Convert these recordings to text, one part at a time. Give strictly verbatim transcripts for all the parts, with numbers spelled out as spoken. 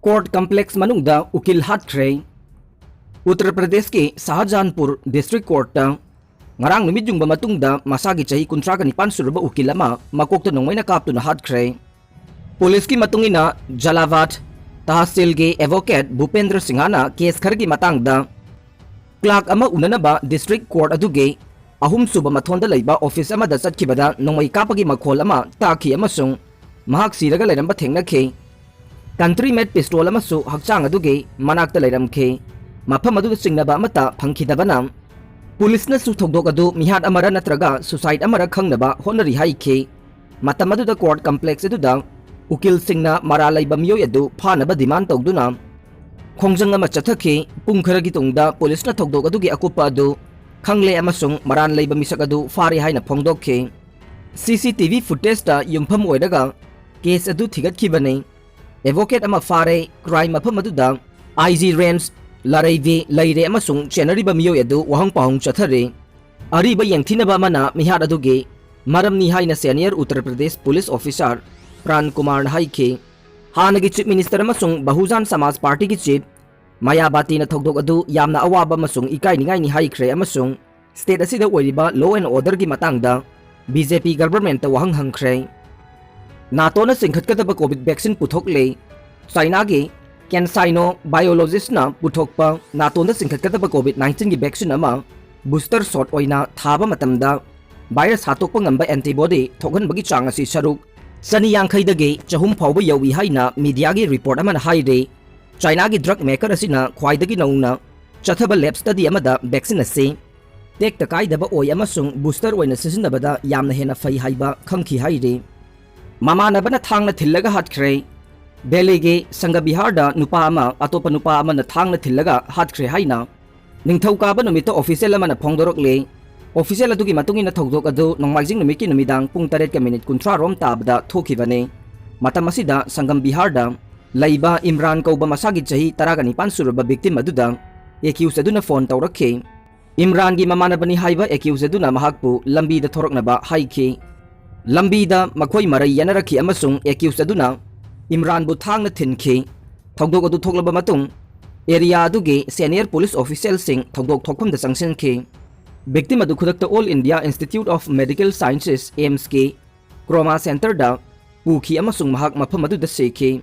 Court complex ꯃꯅꯨꯡꯗ ꯎꯀꯤꯜ ꯍꯥꯠꯈ꯭ꯔꯦ꯫ ꯎꯠꯇꯔ ꯄ꯭ꯔꯗꯦꯁꯀꯤ ꯁꯥꯍꯖꯥꯟꯄꯨꯔ District Courtꯇ ꯉꯔꯥꯡ ꯅꯨꯃꯤꯠ ꯌꯨꯡꯕ ꯃꯇꯨꯡꯗ ꯃꯁꯥꯒꯤ ꯆꯍꯤ ꯀꯨꯟꯊ꯭ꯔꯥꯒ ꯅꯤꯄꯥꯟ ꯁꯨꯔꯕ ꯎꯀꯤꯜ ꯑꯃ ꯃꯀꯣꯛꯇ ꯅꯣꯡꯃꯩꯅ ꯀꯥꯞꯇꯨꯅ ꯍꯥꯠꯈ꯭ꯔꯦ꯫ ꯄꯨꯂꯤꯁꯀꯤ ꯃꯇꯨꯡ ꯏꯟꯅ, ꯖꯂꯥꯚꯥꯠ ꯇꯍꯁꯤꯜꯒꯤ advocate ꯚꯨꯄꯦꯟꯗ꯭ꯔ ꯁꯤꯡꯍꯅ case ꯈꯔꯒꯤ ꯃꯇꯥꯡꯗ clerk ꯑꯃ ꯎꯅꯅꯕ District Court ꯑꯗꯨꯒꯤ ꯑꯍꯨꯝꯁꯨꯕ ꯃꯊꯣꯟꯗ ꯂꯩꯕ office ꯑꯃꯗ ꯆꯠꯈꯤꯕꯗ ꯅꯣꯡꯃꯩ ꯀꯥꯞꯄꯒꯤ ꯃꯈꯣꯜ ꯑꯃ ꯇꯥꯈꯤ ꯑꯃꯁꯨꯡ ꯃꯍꯥꯛ ꯁꯤꯔꯒ ꯂꯩꯔꯝꯕ ꯊꯦꯡꯅꯈꯤ꯫ Country made pistol ꯑꯃꯁꯨ ꯍꯛꯆꯥꯡ ꯑꯗꯨꯒꯤ ꯃꯅꯥꯛꯇ ꯂꯩꯔꯝꯈꯤ꯫ ꯃꯐꯝ ꯑꯗꯨꯗ ꯆꯤꯡꯅꯕ ꯑꯃꯠꯇ ꯐꯪꯈꯤꯗꯕꯅ, ꯄꯨꯂꯤꯁꯅꯁꯨ ꯊꯧꯗꯣꯛ ꯑꯗꯨ ꯃꯤꯍꯥꯠ ꯑꯃꯔ ꯅꯠꯇ꯭ꯔꯒ suicide ꯑꯃꯔ ꯈꯪꯅꯕ ꯍꯣꯠꯅꯔꯤ ꯍꯥꯏꯈꯤ꯫ ꯃꯇꯝ ꯑꯗꯨꯗ court complex ꯑꯗꯨꯗ ꯎꯀꯤꯜꯁꯤꯡꯅ ꯃꯔꯥꯜ ꯂꯩꯕ ꯃꯤꯑꯣꯏ ꯑꯗꯨ ꯐꯥꯅꯕ demand ꯇꯧꯗꯨꯅ ꯈꯣꯡꯖꯪ ꯑꯃ ꯆꯠꯊꯈꯤ꯫ ꯄꯨꯡ ꯈꯔꯒꯤ ꯇꯨꯡꯗ ꯄꯨꯂꯤꯁꯅ ꯊꯧꯗꯣꯛ ꯑꯗꯨꯒꯤ ꯑꯀꯨꯞꯄ ꯑꯗꯨ ꯈꯪꯂꯦ ꯑꯃꯁꯨꯡ ꯃꯔꯥꯜ ꯂꯩꯕ ꯃꯤꯁꯛ ꯑꯗꯨ ꯐꯥꯔꯦ ꯍꯥꯏꯅ ꯐꯣꯡꯗꯣꯛꯈꯤ꯫ CCTV footageꯇ ꯌꯨꯝꯐꯝ ꯑꯣꯏꯔꯒ case ꯑꯗꯨ ꯊꯤꯒꯠꯈꯤꯕꯅꯤ꯫ Advocate ꯑꯃ ꯐꯥꯔꯦ, crime ꯃꯐꯝ ꯑꯗꯨꯗ IG Rams ꯂꯥꯔꯩꯕꯤ ꯂꯩꯔꯦ ꯑꯃꯁꯨꯡ ꯆꯦꯟꯅꯔꯤꯕ ꯃꯤꯑꯣꯏ ꯑꯗꯨ ꯋꯥꯍꯪ ꯄꯥꯎꯍꯪ ꯆꯠꯊꯔꯤ꯫ ꯑꯔꯤꯕ ꯌꯦꯡꯊꯤꯅꯕ ꯑꯃꯅ ꯃꯤꯍꯥꯠ ꯑꯗꯨꯒꯤ ꯃꯔꯝꯅꯤ ꯍꯥꯏꯅ senior Uttar Pradesh police officer PRAN ꯀꯨꯃꯥꯔꯅ ꯍꯥꯏꯈꯤ꯫ ꯍꯥꯟꯅꯒꯤ Chief Minister ꯑꯃꯁꯨꯡ ꯕꯍꯨꯖꯥꯟ ꯁꯃꯥꯖ ꯄꯥꯔꯇꯤꯒꯤ chief ꯃꯌꯥꯕꯥꯇꯤꯅ ꯊꯧꯗꯣꯛ ꯑꯗꯨ ꯌꯥꯝꯅ ꯑꯋꯥꯕ ꯑꯃꯁꯨꯡ ꯏꯀꯥꯏꯅꯤꯡꯉꯥꯏꯅꯤ ꯍꯥꯏꯈ꯭ꯔꯦ ꯑꯃꯁꯨꯡ state ꯑꯁꯤꯗ ꯑꯣꯏꯔꯤꯕ law and orderꯒꯤ ꯃꯇꯥꯡꯗ BJP governmentꯇ ꯋꯥꯍꯪ ꯍꯪꯈ꯭ꯔꯦ꯫ NATOꯅ ꯆꯤꯡꯈꯠꯀꯗꯕ COVID vaccine ꯄꯨꯊꯣꯛꯂꯦ꯫ Chinaꯒꯤ CanSino Biologistsꯅ ꯄꯨꯊꯣꯛꯄ NATOꯗ ꯆꯤꯡꯈꯠꯀꯗꯕ COVID nineteen ꯒꯤ vaccine ꯑꯃ booster shot ꯑꯣꯏꯅ ꯊꯥꯕ ꯃꯇꯝꯗ virus ꯍꯥꯠꯇꯣꯛꯄ ꯉꯝꯕ antibody ꯊꯣꯛꯍꯟꯕꯒꯤ ꯆꯥꯡ ꯑꯁꯤ ꯁꯔꯨꯛ ꯆꯅꯤ ꯌꯥꯡꯈꯩꯗꯒꯤ ꯆꯍꯨꯝ ꯐꯥꯎꯕ ꯌꯧꯏ ꯍꯥꯏꯅ mediaꯒꯤ report ꯑꯃꯅ ꯍꯥꯏꯔꯤ꯫ Chinaꯒꯤ drug maker ꯑꯁꯤꯅ ꯈ꯭ꯋꯥꯏꯗꯒꯤ ꯅꯧꯅ ꯆꯠꯊꯕ lab study ꯑꯃꯗ vaccine ꯑꯁꯤ ꯇꯦꯛꯇ ꯀꯥꯏꯗꯕ ꯑꯣꯏ ꯑꯃꯁꯨꯡ booster ꯑꯣꯏꯅ ꯁꯤꯖꯤꯟꯅꯕꯗ ꯌꯥꯝꯅ ꯍꯦꯟꯅ ꯐꯩ ꯍꯥꯏꯕ ꯈꯪꯈꯤ ꯍꯥꯏꯔꯤ꯫ ꯃꯃꯥꯟꯅꯕꯅ ꯊꯥꯡꯅ ꯊꯤꯜꯂꯒ ꯍꯥꯠꯈ꯭ꯔꯦ꯫ ꯗꯦꯜꯂꯤꯒꯤ ꯁꯪꯒ ꯕꯤꯍꯥꯔꯗ ꯅꯨꯄꯥ ꯑꯃ ꯑꯇꯣꯞꯄ ꯅꯨꯄꯥ ꯑꯃꯅ ꯊꯥꯡꯅ ꯊꯤꯜꯂꯒ ꯍꯥꯠꯈ꯭ꯔꯦ ꯍꯥꯏꯅ ꯅꯤꯡꯊꯧꯀꯥꯕ ꯅꯨꯃꯤꯠꯇ official ꯑꯃꯅ ꯐꯣꯡꯗꯣꯔꯛꯂꯤ꯫ Official ꯑꯗꯨꯒꯤ ꯃꯇꯨꯡ ꯏꯟꯅ ꯊꯧꯗꯣꯛ ꯑꯗꯨ ꯅꯣꯡꯃꯥꯏꯖꯤꯡ ꯅꯨꯃꯤꯠꯀꯤ ꯅꯨꯃꯤꯗꯥꯡ ꯄꯨꯡ ꯇꯔꯦꯠꯀ minute ꯀꯨꯟꯊ꯭ꯔꯥ ꯔꯣꯝ ꯇꯥꯕꯗ ꯊꯣꯛꯈꯤꯕꯅꯤ꯫ ꯃꯇꯝ ꯑꯁꯤꯗ ꯁꯪꯒꯝ ꯕꯤꯍꯥꯔꯗ ꯂꯩꯕ ꯏꯝꯔꯥꯟ ꯀꯧꯕ ꯃꯁꯥꯒꯤ ꯆꯍꯤ ꯇꯔꯥꯒ ꯅꯤꯄꯥꯟ ꯁꯨꯔꯕ victim ꯑꯗꯨꯗ accused ꯑꯗꯨꯅ phone ꯇꯧꯔꯛꯈꯤ꯫ ꯏꯝꯔꯥꯟꯒꯤ ꯃꯃꯥꯟꯅꯕꯅꯤ ꯍꯥꯏꯕ accused ꯑꯗꯨꯅ ꯃꯍꯥꯛꯄꯨ ꯂꯝꯕꯤꯗ ꯊꯣꯔꯛꯅꯕ ꯍꯥꯏꯈꯤ꯫ ꯂꯝꯕꯤꯗ ꯃꯈꯣꯏ ꯃꯔꯩ ꯌꯦꯠꯅꯔꯛꯈꯤ ꯑꯃꯁꯨꯡ accused ꯑꯗꯨꯅ ꯏꯝꯔꯥꯟꯕꯨ ꯊꯥꯡꯅ ꯊꯤꯟꯈꯤ꯫ ꯊꯧꯗꯣꯛ ꯑꯗꯨ ꯊꯣꯛꯂꯕ ꯃꯇꯨꯡ, ꯑꯦꯔꯤꯌꯥ ꯑꯗꯨꯒꯤ ꯁꯦꯅꯤꯌꯔ ꯄꯨꯂꯤꯁ ꯑꯣꯐꯤꯁꯤꯌꯦꯜꯁꯤꯡ ꯊꯧꯗꯣꯛ ꯊꯣꯛꯐꯝꯗ ꯆꯪꯁꯤꯟꯈꯤ꯫ ꯚꯤꯛꯇꯤꯝ ꯑꯗꯨ ꯈꯨꯗꯛꯇ all India institute of medical sciences, ꯑꯦꯝꯁꯀꯤ ꯀ꯭ꯔꯣꯃꯥ ꯁꯦꯟꯇꯔꯗ ꯄꯨꯈꯤ ꯑꯃꯁꯨꯡ ꯃꯍꯥꯛ ꯃꯐꯝ ꯑꯗꯨꯗ ꯁꯤꯈꯤ꯫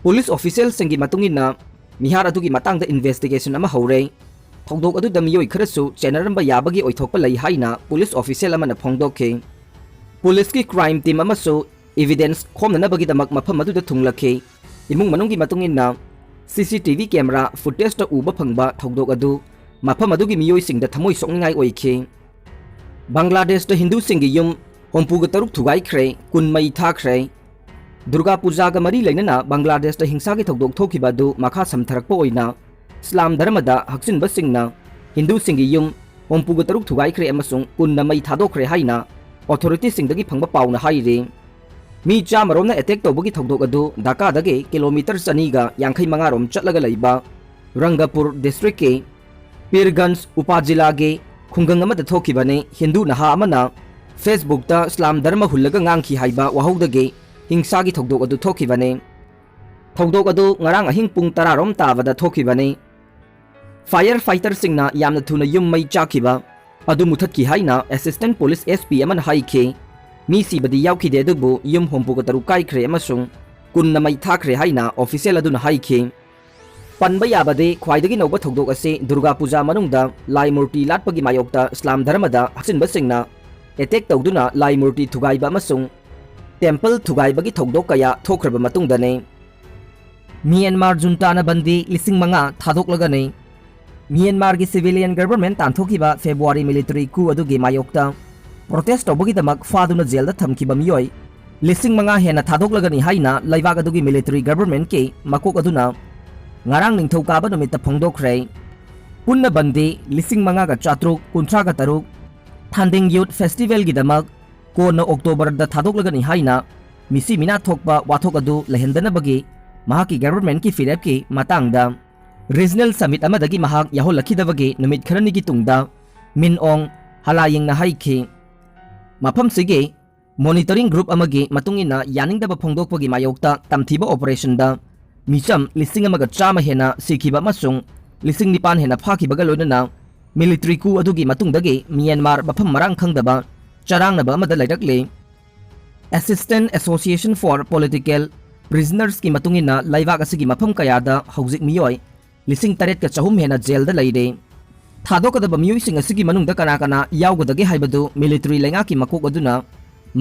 ꯄꯨꯂꯤꯁ ꯑꯣꯐꯤꯁꯤꯌꯦꯜꯁꯤꯡꯒꯤ ꯃꯇꯨꯡ ꯏꯟꯅ, ꯃꯤꯍꯥꯠ ꯑꯗꯨꯒꯤ ꯃꯇꯥꯡꯗ ꯏꯟꯚꯦꯁꯇꯤꯒꯦꯁꯟ ꯑꯃ ꯍꯧꯔꯦ꯫ ꯊꯧꯗꯣꯛ ꯑꯗꯨꯗ ꯃꯤꯑꯣꯏ ꯈꯔꯁꯨ ꯆꯦꯟꯅꯔꯝꯕ ꯌꯥꯕꯒꯤ ꯑꯣꯏꯊꯣꯛꯄ ꯂꯩ ꯍꯥꯏꯅ ꯄꯨꯂꯤꯁ ꯑꯣꯐꯤꯁꯤꯌꯦꯜ ꯑꯃꯅ ꯐꯣꯡꯗꯣꯛꯈꯤ꯫ ꯄꯨꯂꯤꯁꯀꯤ ꯀ꯭ꯔꯥꯏꯝ ꯇꯤꯝ ꯑꯃꯁꯨ ꯏꯚꯤꯗꯦꯟꯁ ꯈꯣꯝꯅꯅꯕꯒꯤꯗꯃꯛ ꯃꯐꯝ ꯑꯗꯨꯗ ꯊꯨꯡꯂꯈꯤ꯫ ꯏꯃꯨꯡ ꯃꯅꯨꯡꯒꯤ ꯃꯇꯨꯡ ꯏꯟꯅ, ꯁꯤ ꯁꯤ ꯇꯤ ꯚꯤ ꯀꯦꯃꯦꯔꯥ ꯐꯨꯇꯦꯖꯇ ꯎꯕ ꯐꯪꯕ ꯊꯧꯗꯣꯛ ꯑꯗꯨ ꯃꯐꯝ ꯑꯗꯨꯒꯤ ꯃꯤꯑꯣꯏꯁꯤꯡꯗ ꯊꯃꯣꯏ ꯁꯣꯛꯅꯤꯡꯉꯥꯏ ꯑꯣꯏꯈꯤ꯫ ꯕꯪꯒ꯭ꯂꯥꯗꯦꯁꯇ ꯍꯤꯟꯗꯨꯁꯤꯡꯒꯤ ꯌꯨꯝ ꯍꯨꯝꯐꯨꯒ ꯇꯔꯨꯛ ꯊꯨꯒꯥꯏꯈ꯭ꯔꯦ, ꯀꯨꯟ ꯃꯩ ꯊꯥꯈ꯭ꯔꯦ꯫ ꯗꯨꯔꯒꯥ ꯄꯨꯖꯥꯒ ꯃꯔꯤ ꯂꯩꯅꯅ ꯕꯪꯒ꯭ꯂꯥꯗꯦꯁꯇ ꯍꯤꯡꯁꯥꯒꯤ ꯊꯧꯗꯣꯛ ꯊꯣꯛꯈꯤꯕ ꯑꯗꯨ ꯃꯈꯥ ꯁꯝꯊꯔꯛꯄ ꯑꯣꯏꯅ, ꯏꯁꯂꯥꯝ ꯙꯔꯃꯗ ꯍꯛꯆꯤꯟꯕꯁꯤꯡꯅ ꯍꯤꯟꯗꯨꯁꯤꯡꯒꯤ ꯌꯨꯝ ꯍꯨꯝꯐꯨꯒ ꯇꯔꯨꯛ ꯊꯨꯒꯥꯏꯈ꯭ꯔꯦ ꯑꯃꯁꯨꯡ ꯀꯨꯟꯅ ꯃꯩ ꯊꯥꯗꯣꯛꯈ꯭ꯔꯦ ꯍꯥꯏꯅ ꯑꯣꯊꯣꯔꯤꯇꯤꯁꯤꯡꯗꯒꯤ ꯐꯪꯕ ꯄꯥꯎꯅ ꯍꯥꯏꯔꯤ꯫ ꯃꯤ ꯆꯥꯃꯔꯣꯝꯅ ꯑꯦꯇꯦꯛ ꯇꯧꯕꯒꯤ ꯊꯧꯗꯣꯛ ꯑꯗꯨ ꯙꯥꯀꯥꯗꯒꯤ ꯀꯤꯂꯣꯃꯤꯇꯔ ꯆꯅꯤꯒ ꯌꯥꯡꯈꯩ ꯃꯉꯥ ꯔꯣꯝ ꯆꯠꯂꯒ ꯂꯩꯕ ꯔꯪꯒꯄꯨꯔ ꯗꯤꯁꯇ꯭ꯔꯤꯛꯀꯤ ꯄꯤꯔꯒꯟꯖ ꯎꯄꯥꯖꯤꯂꯥꯒꯤ ꯈꯨꯡꯒꯪ ꯑꯃꯗ ꯊꯣꯛꯈꯤꯕꯅꯤ꯫ ꯍꯤꯟꯗꯨ ꯅꯍꯥ ꯑꯃꯅ ꯐꯦꯁꯕꯨꯛꯇ ꯏꯁꯂꯥꯝ ꯙꯔꯃ ꯍꯨꯜꯂꯒ ꯉꯥꯡꯈꯤ ꯍꯥꯏꯕ ꯋꯥꯍꯧꯗꯒꯤ ꯍꯤꯡꯁꯥꯒꯤ ꯊꯧꯗꯣꯛ ꯑꯗꯨ ꯊꯣꯛꯈꯤꯕꯅꯤ꯫ ꯊꯧꯗꯣꯛ ꯑꯗꯨ ꯉꯔꯥꯡ ꯑꯍꯤꯡ ꯄꯨꯡ ꯇꯔꯥ ꯔꯣꯝ ꯇꯥꯕꯗ ꯊꯣꯛꯈꯤꯕꯅꯤ꯫ ꯐꯥꯏꯌꯔ ꯐꯥꯏꯇꯔꯁꯤꯡꯅ ꯌꯥꯝꯅ ꯊꯨꯅ ꯌꯨꯝ ꯃꯩ ꯆꯥꯛꯈꯤꯕ ꯑꯗꯨ ꯃꯨꯊꯠꯈꯤ ꯍꯥꯏꯅ ꯑꯦꯁꯤꯁꯇꯦꯟꯠ ꯄꯨꯂꯤꯁ, ꯑꯦꯁ ꯄꯤ, ꯑꯃꯅ ꯍꯥꯏꯈꯤ꯫ ꯃꯤ ꯁꯤꯕꯗꯤ ꯌꯥꯎꯈꯤꯗꯦ, ꯑꯗꯨꯕꯨ ꯌꯨꯝ ꯍꯨꯝꯐꯨꯒ ꯇꯔꯨꯛ ꯀꯥꯏꯈ꯭ꯔꯦ ꯑꯃꯁꯨꯡ ꯀꯨꯟꯅ ꯃꯩ ꯊꯥꯈ꯭ꯔꯦ ꯍꯥꯏꯅ ꯑꯣꯐꯤꯁꯤꯌꯦꯜ ꯑꯗꯨꯅ ꯍꯥꯏꯈꯤ꯫ ꯄꯟꯕ ꯌꯥꯕꯗꯤ, ꯈ꯭ꯋꯥꯏꯗꯒꯤ ꯅꯧꯕ ꯊꯧꯗꯣꯛ ꯑꯁꯤ ꯗꯨꯔꯒꯥ ꯄꯨꯖꯥ ꯃꯅꯨꯡꯗ ꯂꯥꯏ ꯃꯨꯔꯇꯤ ꯂꯥꯠꯄꯒꯤ ꯃꯥꯌꯣꯛꯇ ꯏꯁꯂꯥꯝ ꯙꯔꯃꯗ ꯍꯛꯆꯤꯟꯕꯁꯤꯡꯅ ꯑꯦꯇꯦꯛ ꯇꯧꯗꯨꯅ ꯂꯥꯏ ꯃꯨꯔꯇꯤ ꯊꯨꯒꯥꯏꯕ ꯑꯃꯁꯨꯡ ꯇꯦꯝꯄꯜ ꯊꯨꯒꯥꯏꯕꯒꯤ ꯊꯧꯗꯣꯛ ꯀꯌꯥ ꯊꯣꯛꯈ꯭ꯔꯕ ꯃꯇꯨꯡꯗꯅꯤ꯫ ꯃ꯭ꯌꯥꯟꯃꯥꯔ ꯖꯨꯟꯇꯥꯅ ꯕꯟꯗꯤ ꯂꯤꯁꯤꯡ ꯃꯉꯥ ꯊꯥꯗꯣꯛꯂꯒꯅꯤ꯫ ꯃ꯭ꯌꯥꯟꯃꯥꯔꯒꯤ ꯁꯤꯚꯤꯂꯤꯌꯟ ꯒꯚꯔꯟꯃꯦꯟꯠ ꯇꯥꯟꯊꯣꯛꯈꯤꯕ ꯐꯦꯕ꯭ꯔꯨꯋꯥꯔꯤ ꯃꯤꯂꯤꯇꯔꯤ ꯀꯨ ꯑꯗꯨꯒꯤ ꯃꯥꯌꯣꯛꯇ ꯄ꯭ꯔꯣꯇꯦꯁ ꯇꯧꯕꯒꯤꯗꯃꯛ ꯐꯥꯗꯨꯅ ꯖꯦꯜꯗ ꯊꯝꯈꯤꯕ ꯃꯤꯑꯣꯏ ꯂꯤꯁꯤꯡ ꯃꯉꯥ ꯍꯦꯟꯅ ꯊꯥꯗꯣꯛꯂꯒꯅꯤ ꯍꯥꯏꯅ ꯂꯩꯕꯥꯛ ꯑꯗꯨꯒꯤ ꯃꯤꯂꯤꯇꯔꯤ ꯒꯚꯔꯟꯃꯦꯟꯠꯀꯤ ꯃꯀꯣꯛ ꯑꯗꯨꯅ ꯉꯔꯥꯡ ꯅꯤꯡꯊꯧꯀꯥꯕ ꯅꯨꯃꯤꯠꯇ ꯐꯣꯡꯗꯣꯛꯈ꯭ꯔꯦ꯫ ꯄꯨꯟꯅ ꯕꯟꯗꯤ ꯂꯤꯁꯤꯡ ꯃꯉꯥꯒ ꯆꯥꯇ꯭ꯔꯨꯛ ꯀꯨꯟꯊ꯭ꯔꯥꯒ ꯇꯔꯨꯛ ꯊꯥꯟꯗꯤꯡ ꯌꯨꯠ ꯐꯦꯁꯇꯤꯚꯦꯜꯒꯤꯗꯃꯛ ꯀꯣꯟꯅ ꯑꯣꯛꯇꯣꯕꯔꯗ ꯊꯥꯗꯣꯛꯂꯒꯅꯤ ꯍꯥꯏꯅ ꯃꯤꯁꯤ ꯃꯤꯅꯥ ꯊꯣꯛꯄ ꯋꯥꯊꯣꯛ ꯑꯗꯨ ꯂꯩꯍꯟꯗꯅꯕꯒꯤ ꯃꯍꯥꯛꯀꯤ ꯒꯚꯔꯟꯃꯦꯟꯠꯀꯤ ꯐꯤꯔꯦꯞꯀꯤ ꯃꯇꯥꯡꯗ ꯔꯤꯖꯅꯦꯜ ꯁꯃꯤꯠ ꯑꯃꯗꯒꯤ ꯃꯍꯥꯛ ꯌꯥꯎꯍꯜꯂꯛꯈꯤꯗꯕꯒꯤ ꯅꯨꯃꯤꯠ ꯈꯔꯅꯤꯒꯤ ꯇꯨꯡꯗ ꯃꯤꯟ ꯑꯣꯡ ꯍꯂꯥꯌꯤꯡꯅ ꯍꯥꯏꯈꯤ꯫ ꯃꯐꯝꯁꯤꯒꯤ ꯃꯣꯅꯤꯇꯔꯤꯡ ꯒ꯭ꯔꯨꯞ ꯑꯃꯒꯤ ꯃꯇꯨꯡ ꯏꯟꯅ, ꯌꯥꯅꯤꯡꯗꯕ ꯐꯣꯡꯗꯣꯛꯄꯒꯤ ꯃꯥꯌꯣꯛꯇ ꯇꯝꯊꯤꯕ ꯑꯣꯄꯔꯦꯁꯟꯗ ꯃꯤꯆꯝ ꯂꯤꯁꯤꯡ ꯑꯃꯒ ꯆꯥꯝꯃ ꯍꯦꯟꯅ ꯁꯤꯈꯤꯕ ꯑꯃꯁꯨꯡ ꯂꯤꯁꯤꯡ ꯅꯤꯄꯥꯟ ꯍꯦꯟꯅ ꯐꯥꯈꯤꯕꯒ ꯂꯣꯏꯅꯅ ꯃꯤꯂꯤꯇ꯭ꯔꯤ ꯀꯨ ꯑꯗꯨꯒꯤ ꯃꯇꯨꯡꯗꯒꯤ ꯃ꯭ꯌꯥꯟꯃꯥꯔ ꯃꯐꯝ ꯃꯔꯥꯡ ꯈꯪꯗꯕ ꯆꯔꯥꯡꯅꯕ ꯑꯃꯗ ꯂꯩꯔꯛꯂꯤ꯫ Assistance Association for Political Prisonersꯀꯤ ꯃꯇꯨꯡ ꯏꯟꯅ ꯂꯩꯕꯥꯛ ꯑꯁꯤꯒꯤ ꯃꯐꯝ ꯀꯌꯥꯗ ꯍꯧꯖꯤꯛ ꯃꯤꯑꯣꯏ ꯂꯤꯁꯤꯡ ꯇꯔꯦꯠꯀ ꯆꯍꯨꯝ ꯍꯦꯟꯅ ꯖꯦꯜꯗ ꯂꯩꯔꯤ꯫ ꯊꯥꯗꯣꯛꯀꯗꯕ ꯃꯤꯑꯣꯏꯁꯤꯡ ꯑꯁꯤꯒꯤ ꯃꯅꯨꯡꯗ ꯀꯅꯥ ꯀꯅꯥ ꯌꯥꯎꯒꯗꯒꯦ ꯍꯥꯏꯕꯗꯨ ꯃꯤꯂꯤꯇꯔꯤ ꯂꯩꯉꯥꯛꯀꯤ ꯃꯀꯣꯛ ꯑꯗꯨꯅ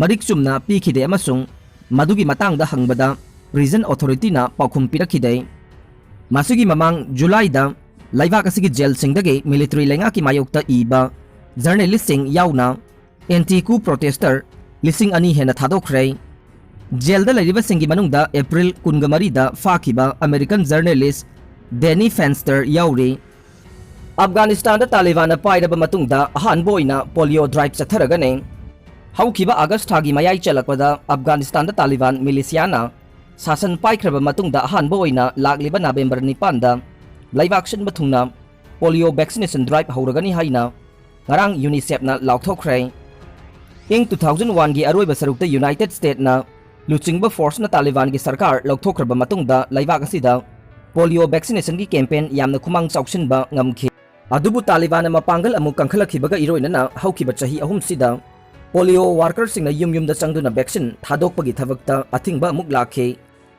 ꯃꯔꯤꯛ ꯆꯨꯝꯅ ꯄꯤꯈꯤꯗꯦ ꯑꯃꯁꯨꯡ ꯃꯗꯨꯒꯤ ꯃꯇꯥꯡꯗ ꯍꯪꯕꯗ ꯄ꯭ꯔꯤꯖꯟ ꯑꯣꯊꯣꯔꯤꯇꯤꯅ ꯄꯥꯎꯈꯨꯝ ꯄꯤꯔꯛꯈꯤꯗꯦ꯫ ꯃꯁꯤꯒꯤ ꯃꯃꯥꯡ ꯖꯨꯂꯥꯏꯗ ꯂꯩꯕꯥꯛ ꯑꯁꯤꯒꯤ ꯖꯦꯜꯁꯤꯡꯗꯒꯤ ꯃꯤꯂꯤꯇꯔꯤ ꯂꯩꯉꯥꯛꯀꯤ ꯃꯥꯌꯣꯛꯇ ꯏꯕ ꯖꯔꯅꯦꯂꯤꯁꯁꯤꯡ ꯌꯥꯎꯅ ꯑꯦꯟꯇꯤ ꯀꯨ ꯄ꯭ꯔꯣꯇꯦꯁꯇꯔ ꯂꯤꯁꯤꯡ ꯑꯅꯤ ꯍꯦꯟꯅ ꯊꯥꯗꯣꯛꯈ꯭ꯔꯦ꯫ ꯖꯦꯜꯗ ꯂꯩꯔꯤꯕꯁꯤꯡꯒꯤ ꯃꯅꯨꯡꯗ ꯑꯦꯄ꯭ꯔꯤꯜ ꯀꯨꯟꯃꯔꯤꯗ ꯐꯥꯈꯤꯕ ꯑꯃꯦꯔꯤꯀꯟ ꯖꯔꯅꯦꯂꯤꯁ ꯗꯦꯅꯤ ꯐꯦꯟꯁꯇꯔ ꯌꯥꯎꯔꯤ꯫ ꯑꯐꯒꯥꯅꯤꯁꯇꯥꯟꯗ ꯇꯥꯂꯤꯕꯥꯟꯅ ꯄꯥꯏꯔꯕ ꯃꯇꯨꯡꯗ ꯑꯍꯥꯟꯕ ꯑꯣꯏꯅ ꯄꯣꯂꯤꯑꯣ ꯗ꯭ꯔꯥꯏꯚ ꯆꯠꯊꯔꯒꯅꯤ꯫ ꯍꯧꯈꯤꯕ ꯑꯥꯒꯁ ꯊꯥꯒꯤ ꯃꯌꯥꯏ ꯆꯜꯂꯛꯄꯗ ꯑꯐꯒꯥꯅꯤꯁꯇꯥꯟꯗ ꯇꯥꯂꯤꯕꯥꯟ ꯃꯤꯂꯤꯁꯤꯌꯥꯅ ꯁꯥꯁꯟ ꯄꯥꯏꯈ꯭ꯔꯕ ꯃꯇꯨꯡꯗ ꯑꯍꯥꯟꯕ ꯑꯣꯏꯅ ꯂꯥꯛꯂꯤꯕ ꯅꯕꯦꯝꯕꯔ ꯅꯤꯄꯥꯟꯗ ꯂꯩꯕꯥꯛ ꯁꯤꯟꯕ ꯊꯨꯡꯅ ꯄꯣꯂꯤꯑꯣ ꯚꯦꯛꯁꯤꯅꯦꯁꯟ ꯗ꯭ꯔꯥꯏꯚ ꯍꯧꯔꯒꯅꯤ ꯍꯥꯏꯅ ꯉꯔꯥꯡ ꯌꯨꯅꯤꯁꯦꯐꯅ ꯂꯥꯎꯊꯣꯛꯈ꯭ꯔꯦ꯫ ꯏꯪ ꯇꯨ ꯊꯥꯎꯖꯟ ꯋꯥꯟꯒꯤ ꯑꯔꯣꯏꯕ ꯁꯔꯨꯛꯇ ꯌꯨꯅꯥꯏꯇꯦꯗ ꯁ꯭ꯇꯦꯠꯅ ꯂꯨꯆꯤꯡꯕ ꯐꯣꯔꯁꯅ ꯇꯥꯂꯤꯕꯥꯟꯒꯤ ꯁꯔꯀꯥꯔ ꯂꯧꯊꯣꯛꯈ꯭ꯔꯕ ꯃꯇꯨꯡꯗ ꯂꯩꯕꯥꯛ ꯑꯁꯤꯗ ꯄꯣꯂꯤꯑꯣ ꯚꯦꯛꯁꯤꯅꯦꯁꯟꯒꯤ ꯀꯦꯝꯄꯦꯟ ꯌꯥꯝꯅ ꯈꯨꯃꯥꯡ ꯆꯥꯎꯁꯤꯟꯕ ꯉꯝꯈꯤ꯫ ꯑꯗꯨꯕꯨ ꯇꯥꯂꯤꯕꯥꯟꯅ ꯃꯄꯥꯡꯒꯜ ꯑꯃꯨꯛ ꯀꯟꯈꯠꯂꯛꯈꯤꯕꯒ ꯏꯔꯣꯏꯅꯅ ꯍꯧꯈꯤꯕ ꯆꯍꯤ ꯑꯍꯨꯝꯁꯤꯗ ꯄꯣꯂꯤꯑꯣ ꯋꯥꯔꯀꯔꯁꯤꯡꯅ ꯌꯨꯝ ꯌꯨꯝꯗ ꯆꯪꯗꯨꯅ ꯚꯦꯛꯁꯤꯟ ꯊꯥꯗꯣꯛꯄꯒꯤ ꯊꯕꯛꯇ ꯑꯊꯤꯡꯕ ꯑꯃꯨꯛ ꯂꯥꯛꯈꯤ꯫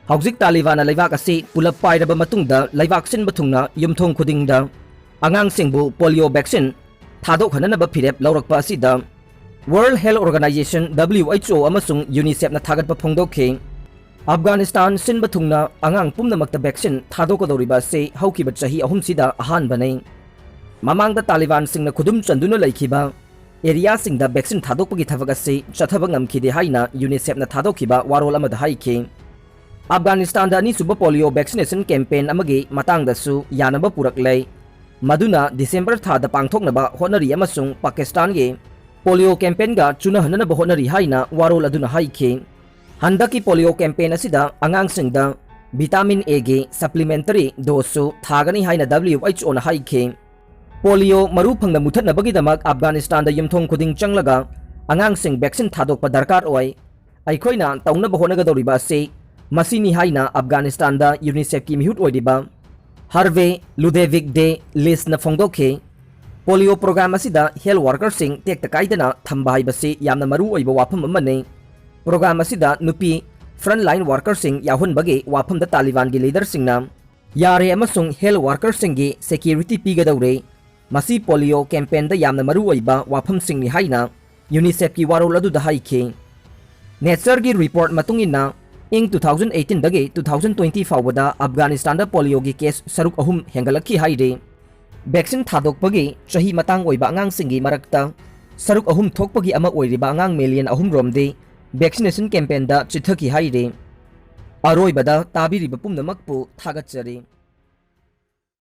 ꯍꯧꯖꯤꯛ ꯇꯥꯂꯤꯕꯥꯟꯅ ꯂꯩꯕꯥꯛ ꯑꯁꯤ ꯄꯨꯂꯞ ꯄꯥꯏꯔꯕ ꯃꯇꯨꯡꯗ ꯂꯩꯕꯥꯛ ꯁꯤꯟꯕ ꯊꯨꯡꯅ ꯌꯨꯝꯊꯣꯡ ꯈꯨꯗꯤꯡꯗ ꯑꯉꯥꯡꯁꯤꯡꯕꯨ ꯄꯣꯂꯤꯑꯣ ꯚꯦꯛꯁꯤꯟ ꯊꯥꯗꯣꯛꯍꯟꯅꯅꯕ ꯐꯤꯔꯦꯞ ꯂꯧꯔꯛꯄ ꯑꯁꯤꯗ World Health Organization, W H O, ꯑꯃꯁꯨꯡ ꯌꯨꯅꯤꯁꯦꯐꯅ ꯊꯥꯒꯠꯄ ꯐꯣꯡꯗꯣꯛꯈꯤ꯫ ꯑꯐꯒꯥꯅꯤꯁꯇꯥꯟ ꯁꯤꯟꯕ ꯊꯨꯡꯅ ꯑꯉꯥꯡ ꯄꯨꯝꯅꯃꯛꯇ ꯚꯦꯛꯁꯤꯟ ꯊꯥꯗꯣꯛꯀꯗꯧꯔꯤꯕ ꯑꯁꯤ ꯍꯧꯈꯤꯕ ꯆꯍꯤ ꯑꯍꯨꯝꯁꯤꯗ ꯑꯍꯥꯟꯕꯅꯤ꯫ ꯃꯃꯥꯡꯗ ꯇꯥꯂꯤꯕꯥꯟꯁꯤꯡꯅ ꯈꯨꯗꯨꯝ ꯆꯟꯗꯨꯅ ꯂꯩꯈꯤꯕ ꯑꯦꯔꯤꯌꯥꯁꯤꯡꯗ ꯚꯦꯛꯁꯤꯟ ꯊꯥꯗꯣꯛꯄꯒꯤ ꯊꯕꯛ ꯑꯁꯤ ꯆꯠꯊꯕ ꯉꯝꯈꯤꯗꯦ ꯍꯥꯏꯅ ꯌꯨꯅꯤꯁꯦꯐꯅ ꯊꯥꯗꯣꯛꯈꯤꯕ ꯋꯥꯔꯣꯜ ꯑꯃꯗ ꯍꯥꯏꯈꯤ꯫ ꯑꯐꯒꯥꯅꯤꯁꯇꯥꯟꯗ ꯑꯅꯤꯁꯨꯕ ꯄꯣꯂꯤꯑꯣ ꯚꯦꯛꯁꯤꯅꯦꯁꯟ ꯀꯦꯝꯄꯦꯟ ꯑꯃꯒꯤ ꯃꯇꯥꯡꯗꯁꯨ ꯌꯥꯅꯕ ꯄꯨꯔꯛꯂꯦ, ꯃꯗꯨꯅ ꯗꯤꯁꯦꯝꯕꯔ ꯊꯥꯗ ꯄꯥꯡꯊꯣꯛꯅꯕ ꯍꯣꯠꯅꯔꯤ ꯑꯃꯁꯨꯡ ꯄꯥꯀꯤꯁꯇꯥꯟꯒꯤ ꯄꯣꯂꯤꯑꯣ ꯀꯦꯝꯄꯦꯟꯒ ꯆꯨꯅꯍꯟꯅꯅꯕ ꯍꯣꯠꯅꯔꯤ ꯍꯥꯏꯅ ꯋꯥꯔꯣꯜ ꯑꯗꯨꯅ ꯍꯥꯏꯈꯤ꯫ ꯍꯟꯗꯛꯀꯤ ꯄꯣꯂꯤꯑꯣ ꯀꯦꯝꯄꯦꯟ ꯑꯁꯤꯗ ꯑꯉꯥꯡꯁꯤꯡꯗ ꯚꯤꯇꯥꯃꯤꯟ ꯑꯦꯒꯤ ꯁꯄ꯭ꯂꯤꯃꯦꯟꯇꯔꯤ ꯗꯣꯁꯁꯨ ꯊꯥꯒꯅꯤ ꯍꯥꯏꯅ W H O ꯅ ꯍꯥꯏꯈꯤ꯫ ꯄꯣꯂꯤꯑꯣ ꯃꯔꯨ ꯐꯪꯅ ꯃꯨꯊꯠꯅꯕꯒꯤꯗꯃꯛ ꯑꯐꯒꯥꯅꯤꯁꯇꯥꯟꯗ ꯌꯨꯝꯊꯣꯡ ꯈꯨꯗꯤꯡ ꯆꯪꯂꯒ ꯑꯉꯥꯡꯁꯤꯡ ꯚꯦꯛꯁꯤꯟ ꯊꯥꯗꯣꯛꯄ ꯗꯔꯀꯥꯔ ꯑꯣꯏ꯫ ꯑꯩꯈꯣꯏꯅ ꯇꯧꯅꯕ ꯍꯣꯠꯅꯒꯗꯧꯔꯤꯕ ꯑꯁꯤ ꯃꯁꯤꯅꯤ ꯍꯥꯏꯅ ꯑꯐꯒꯥꯅꯤꯁꯇꯥꯟꯗ UNICEFꯀꯤ ꯃꯤꯍꯨꯠ ꯑꯣꯏꯔꯤꯕ ꯍꯔꯚꯦ ꯂꯨꯗꯦꯚꯤꯛ ꯗꯦ ꯂꯤꯁꯅ ꯐꯣꯡꯗꯣꯛꯈꯤ꯫ ꯄꯣꯂꯤꯑꯣ ꯄ꯭ꯔꯣꯒ꯭ꯔꯥꯝ ꯑꯁꯤꯗ ꯍꯦꯜꯊ ꯋꯥꯔꯀꯔꯁꯤꯡ ꯇꯦꯛꯇ ꯀꯥꯏꯗꯅ ꯊꯝꯕ ꯍꯥꯏꯕꯁꯤ ꯌꯥꯝꯅ ꯃꯔꯨ ꯑꯣꯏꯕ ꯋꯥꯐꯝ ꯑꯃꯅꯤ꯫ ꯄ꯭ꯔꯣꯒ꯭ꯔꯥꯝ ꯑꯁꯤꯗ ꯅꯨꯄꯤ ꯐ꯭ꯔꯟꯠ ꯂꯥꯏꯟ ꯋꯥꯔꯀꯔꯁꯤꯡ ꯌꯥꯎꯍꯟꯕꯒꯤ ꯋꯥꯐꯝꯗ ꯇꯥꯂꯤꯕꯥꯟꯒꯤ ꯂꯤꯗꯔꯁꯤꯡꯅ ꯌꯥꯔꯦ ꯑꯃꯁꯨꯡ ꯍꯦꯜꯊ ꯋꯥꯔꯀꯔꯁꯤꯡꯒꯤ ꯁꯦꯀ꯭ꯌꯨꯔꯤꯇꯤ ꯄꯤꯒꯗꯧꯔꯦ꯫ ꯃꯁꯤ ꯄꯣꯂꯤꯑꯣ ꯀꯦꯝꯄꯦꯟꯗ ꯌꯥꯝꯅ ꯃꯔꯨ ꯑꯣꯏꯕ ꯋꯥꯐꯝꯁꯤꯡꯅꯤ ꯍꯥꯏꯅ UNICEFꯀꯤ ꯋꯥꯔꯣꯜ ꯑꯗꯨꯗ ꯍꯥꯏꯈꯤ꯫ ꯅꯦꯆꯔꯒꯤ ꯔꯤꯄꯣꯔꯠ ꯃꯇꯨꯡ ꯏꯟꯅ, ꯏꯪ two thousand eighteenꯗꯒꯤ two thousand twenty ꯐꯥꯎꯕꯗ ꯑꯐꯒꯥꯅꯤꯁꯇꯥꯟꯗ ꯄꯣꯂꯤꯑꯣꯒꯤ ꯀꯦꯁ ꯁꯔꯨꯛ ꯑꯍꯨꯝ ꯍꯦꯟꯒꯠꯂꯛꯈꯤ ꯍꯥꯏꯔꯤ꯫ ꯚꯦꯛꯁꯤꯟ ꯊꯥꯗꯣꯛꯄꯒꯤ ꯆꯍꯤ ꯃꯇꯥꯡ ꯑꯣꯏꯕ ꯑꯉꯥꯡꯁꯤꯡꯒꯤ ꯃꯔꯛꯇ ꯁꯔꯨꯛ ꯑꯍꯨꯝ ꯊꯣꯛꯄꯒꯤ ꯑꯃ ꯑꯣꯏꯔꯤꯕ ꯑꯉꯥꯡ ꯃꯤꯂꯤꯌꯟ ꯑꯍꯨꯝ ꯔꯣꯝꯗꯤ ꯚꯦꯛꯁꯤꯅꯦꯁꯟ ꯀꯦꯝꯄꯦꯟꯗ ꯆꯤꯠꯊꯈꯤ ꯍꯥꯏꯔꯤ꯫ ꯑꯔꯣꯏꯕꯗ ꯇꯥꯕꯤꯔꯤꯕ ꯄꯨꯝꯅꯃꯛꯄꯨ ꯊꯥꯒꯠꯆꯔꯤ꯫